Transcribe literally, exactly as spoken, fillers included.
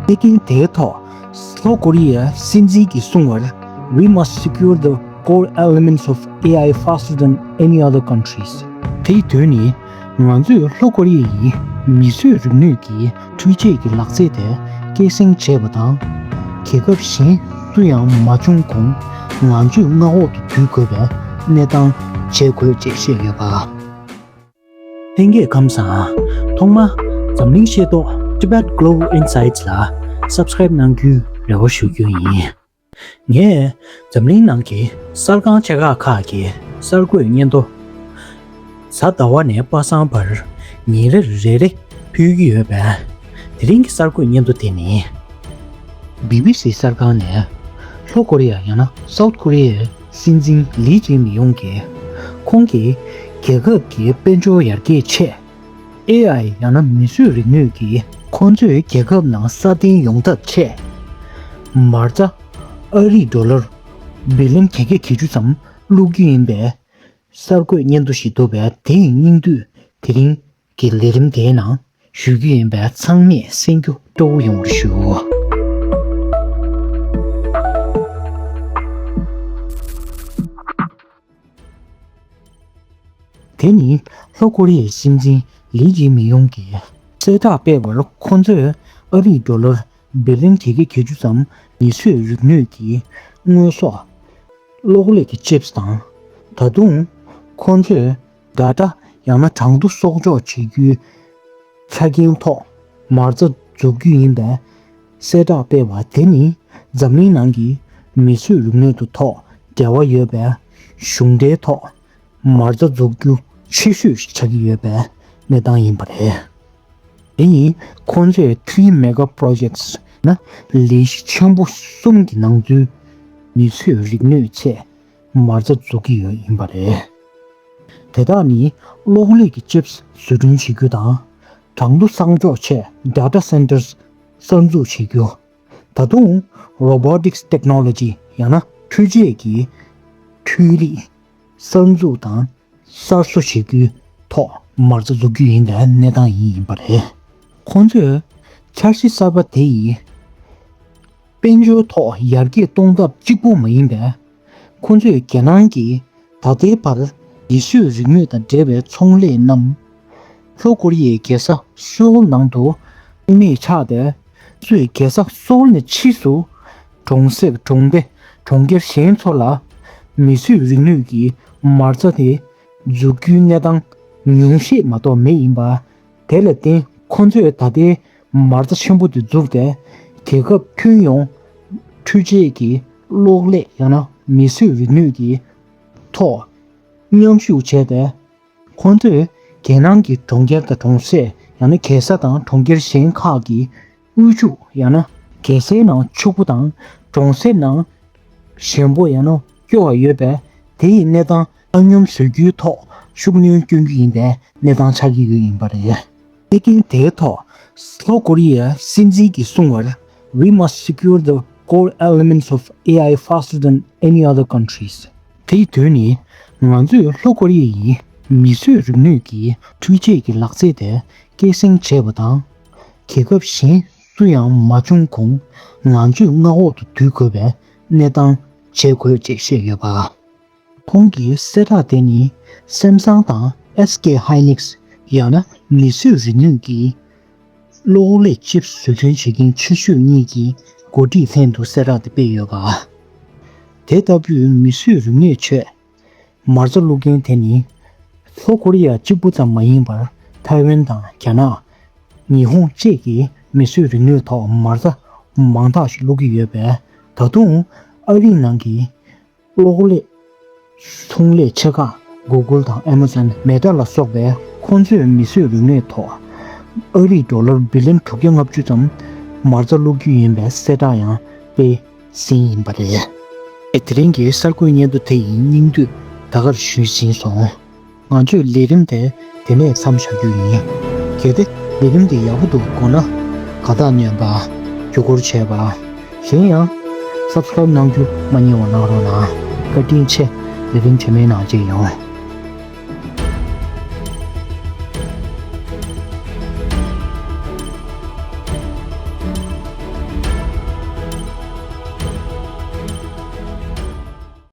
གནད་འགག་དེའི་ཐོག་ལྷོ་ཀོ་རི་ཡའི་སྲིད་འཛིན་གྱིས་གསུངས་པར། We must secure the core elements of A I faster than any other countries. དེའི་དོན་ནི། ང་ཚོས་ལྷོ་ཀོ་རི་ཡའི་མིས་བཟོས་རིག་ནུས་ཀྱི་འཕྲུལ་ཆས་ཀྱི་ལག་རྩལ་དེ་སྐྱེད་སྲིང་བྱས་པ་དང་། རྒྱལ་ཁབ་གཞན་སུ་ཡང་མ་བྱུང་གོང་ང་ཚོས་མངའ་འོག་ཏུ་བསྡུ་དགོས་པའི་གནས་སྟངས་བྱེད་དགོས་ཅེས་བཤད་ཡོད་པ། ལྷན་རྒྱས་ཁམས་བཟང་། ཐོག་མར་འཛམ་གླིང་ཤེས་རྟོགས་Tibet Global Insights ལ་Subscribe གནང་རྒྱུའི་རེ་བ་ཞུ་རྒྱུ་ཡིན། ངས་འཛམ་གླིང་ནང་གི་གསར་ཁང་ཆེ་ཁག་ཁག་གི་གསར་འགོད་སྙན་ཐོ། གཟའ་ཟླ་བ་ནས་པ་སངས་བར་ཉིན་རེར་རེ་རེ་ཕུལ་གྱི་ཡོད་པས། དེ་རིང་གི་གསར་འགོད་སྙན་ཐོ་དེ་ནི། བི་བི་སི་གསར་ཁང་ནས་ལྷོ་ཀོ་རི་ཡ་ཡང་ན་སའུ་ཐི་ཀོ་རི་ཡའི་སྲིད་འཛིན་ལི་ཅི་མི་ཡོང་གིས། ཁོང་གིས་རྒྱལ་ཁབ་ཀྱི་དཔལ་འབྱོར་ཡར་རྒྱས་ཆེད། ཨེ་ཨའི་ཡང་ན་མིས་བཟོས་རིག་ནུས་ཀྱིས་ཁོང་ཚོའི་རྒྱལ་ཁབ་ནང་སྲ་བརྟན་ཡོང་ཐབས་ཆེད། མ་རྩ་ཨ་རིའི་ཌོ་ལར་བི་ལིན་བརྒྱད་བརྒྱ་བརྒྱད་ཅུ་ཙམ་བླུག་རྒྱུ་ཡིན་པའི་གསར་འགོད་སྙན་ཐོ་ཞིག་འདུག་པས། དེའི་སྙིང་བསྡུས་དེ་རིང་གི་ལས་རིམ་དེའི་ནང་ཞུ་རྒྱུ་ཡིན་པས། ཚང་མས་གསན་རྒྱུ་སྤྲོ་བོ་ཡོང་བར་ཞུ། དེ་ནི་ལྷོ་ཀོ་རི་ཡའི་སྲིད་འཛིན་ལི་ཅི་མི་ཡོང་གིས་གསལ་བསྒྲགས་སྤེལ་བར། ཁོ་ཚོས་ཨ་རིའི་ཌོ་ལར་བི་ལིན་བརྒྱད་བརྒྱ་བརྒྱད་ཅུ་ཙམ་མིས་བཟོས་རིག་ནུས་ཀྱི་དངོས་ཟོག་གློག་ཀླད་ཀྱི་ཅིབ་སི་དང་། ད་དུང་ཁོ་ཚོས་ཌ་ཊ་ཡང་ན་གྲངས་ཐོ་གསོག་འཇོག་བྱེད་རྒྱུའི་ཆ་རྐྱེན་ཐོག་མ་རྩ་འཛུགས་རྒྱུ་ཡིན་པའི་གསལ་བསྒྲགས་སྤེལ་བ་དེ་ནི། འཛམ་གླིང་ནང་གི་མིས་བཟོས་རིག་ནུས་དང་ཐོག་འབྲེལ་བ་ཡོད་པའི་གཞུང་འབྲེལ་ཐོག་མ་རྩ་འཛུགས་རྒྱུ་ཆེ་ཤོས་ཤིག་ཆགས་ཀྱི་ཡོད་པའི་གནས་སྟངས་ཡིན་པ་རེད། དེ་ཡིན། ཁོང་ཚོས་Three Mega Projects ན་ལས་གཞི་ཆེན་པོ་གསུམ་གྱི་ནང་ཚུད་མིས་བཟོས་རིག་ནུས་ཆེད་མ་རྩ་འཛུགས་ཀྱི་ཡོད་ཡིན་པ་རེད། དེ་དག་ནི་གློག་ཀླད་ཀྱི་ཅིབ་སི་བཟོ་སྐྲུན་བྱེད་རྒྱུ་དང་། གྲངས་ཐོ་གསོག་འཇོག་ཆེད་data centers གསར་འཛུགས་བྱེད་རྒྱུ། ད་དུང་Robotics Technology ཡང་ན་འཕྲུལ་ཆས་ཀྱི་འཕྲུལ་རིགས་གསར་འཛུགས་དང་གསར་བཟོ་བྱེད་རྒྱུའི་ཐོག་མ་རྩ་འཛུགས་རྒྱུ་ཡིན་པའི་གནས་སྟངས་ཡིན་ཡིན་པ་རེད། ཁོང་ཚོས་འཆར་གཞི་གསར་པ་དེ་ཡིས་དཔལ་འབྱོར་ཐོག་ཡར་རྒྱས་གཏོང་ཐབས་གཅིག་པུ་མ་ཡིན་པར། ཁོང་ཚོས་རྒྱལ་ནང་གི་ད་ལྟའི་བར་མིས་བཟོས་རིག་ནུས་དང་འབྲེལ་བའི་ཚོང་ལས་རྣམས་ལྷོ་ཀོ་རི་ཡའི་རྒྱལ་ས་སོའུལ་ནང་དུ་རྩིས་མེད་ཆགས་ཏེ། ཁོང་ཚོས་རྒྱལ་ས་སོའུལ་ནས་ཕྱིས་སུ་གྲོང་གསེབ་གྲོང་སྡེ་གྲོང་ཁྱེར་གཞན་ཚོ་ལ་མིས་བཟོས་རིག་ནུས་ཀྱི་མ་རྩ་དེ་འཛུགས་རྒྱུའི་གནས་སྟངས་ཉུང་ཤས་མ་གཏོགས་མེད་ཡིན་པ། དེ་ལ་བརྟེན་ཁོང་ཚོས་ད་ལྟའི་མ་རྩ་ཆེན་པོ་དེ་བཙུགས་ཏེ། རྒྱལ་ཁབ་ཁྱོན་ཡོངས་འཕྲུལ་ཆས་ཀྱི་གློག་ཀླད་ཡང་ན་མིས་བཟོས་རིག་ནུས་ཀྱི་ཐོག་མཉམ་ཞུགས་བྱས་ཏེ། ཁོང་ཚོས་རྒྱལ་ནང་གི་གྲོང་ཁྱེར་དང་གྲོང་གསེབ་ཡང་ན་རྒྱལ་ས་དང་གྲོང་ཁྱེར་གཞན་ཁག་གི་དབུལ་ཕྱུག་ཡང་ན་རྒྱལ་སའི་ནང་ཕྱུག་པོ་དང་གྲོང་གསེབ་ནང་ཞན་པོ་ཡང་ན་སྐྱོ་བ་ཡོད་པས། དེ་ཡི་གནས་སྟངས་ཨ་སྙོམས་བཟོ་རྒྱུའི་ཐོག་ཤུགས་སྣོན་སྐྱོན་རྒྱུ་ཡིན་པའི་གནས་སྟངས་ཆགས་ཀྱི་ཡོད་ཡིན་པ་རེད། གནད་འགག་དེའི་ཐོག་ལྷོ་ཀོ་རི་ཡའི་སྲིད་འཛིན་གྱིས་གསུངས་པར། We must secure the core elements of A I faster than any other countries. དེའི་དོན་ནི། ང་ཚོས་ལྷོ་ཀོ་རི་ཡའི་མིས་བཟོས་རིག་ནུས་ཀྱི་འཕྲུལ་ཆས་ཀྱི་ལག་རྩལ་དེ་སྐྱེད་སྲིང་བྱས་པ་དང་། རྒྱལ་ཁབ་གཞན་སུ་ཡང་མ་བྱུང་གོང་ང་ཚོས་མངའ་འོག་ཏུ་བསྡུ་དགོས་པའི་གནས་སྟངས་བྱེད་དགོས་ཅེས་བཤད་ཡོད་པ། ཁོང་གི་གསལ་བསྒྲགས་དེ་ནི་སེམ་སང་དང་SK Hynix ཡང་ན་མིས་བཟོས་རིག་ནུས་ཀྱི་གློག་ཀླད་ཅིབ་བཟོ་སྐྲུན་བྱེད་མཁན་ཆེ་ཤོས་གཉིས་ཀྱིས་འགོ་ཁྲིད་ལྷན་དུ་གསལ་བསྒྲགས་དེ་སྤེལ་ཡོད་པ། དེ་ལྟ་བུའི་མིས་བཟོས་རིག་ནུས་ཆེད་མ་རྩ་བླུག་མཁན་དེ་ནི་ལྷོ་ཀོ་རི་ཡ་གཅིག་པུ་ཙམ་མ་ཡིན་པར། ཐའེ་ཝན་དང་རྒྱ་ནག་ཉི་ཧོང་བཅས་ཀྱིས་མིས་བཟོས་རིག་ནུས་ཐོག་མ་རྩ་མང་དག་ཞིག་བླུག་གི་ཡོད་པས། ད་དུང་ཨ་རིའི་ནང་གི་གློག་ཀླད་ཚོང་ལས་ཆེ་ཁག་Google དང་Amazon Meta ལ་སོགས་པས་ཁོང་ཚོས་མིས་བཟོས་རིག་ནུས་ཐོག་ཨ་རིའི་ཌོ་ལར་བི་ལིན་དྲུག་བརྒྱ་ལྔ་བཅུ་ཙམ་མ་རྩ་བླུག་རྒྱུ་ཡིན་པའི་གསལ་བསྒྲགས་ཡང་སྤེལ་ཟིན་ཡིན་པ་རེད། དེ་རིང་གི་གསར་འགོད་སྙན་ཐོ་དེ་ཡི་སྙིང་བསྡུས་ད་གར་ཞུས་ཟིན་སོང་། ང་ཚོས་ལས་རིམ་དེ་དེ་ནས་མཚམས་བཞག་རྒྱུ་ཡིན། གལ་ཏེ་ལས་རིམ་འདི་ཡག་པོ་འདུག་དགོངས་ན། དགའ་རྟགས་གནོན་པ། བརྒྱུད་སྐུར་བྱས་པ། གཞན་ཡང་། Subscribe གནང་རྒྱུ་མ་བསྙེལ་བ་གནང་རོགས་གནང་། བཀའ་དྲིན་ཆེ། ལས་རིམ་རྗེས་མའི་ནང་མཇལ་ཡོང་།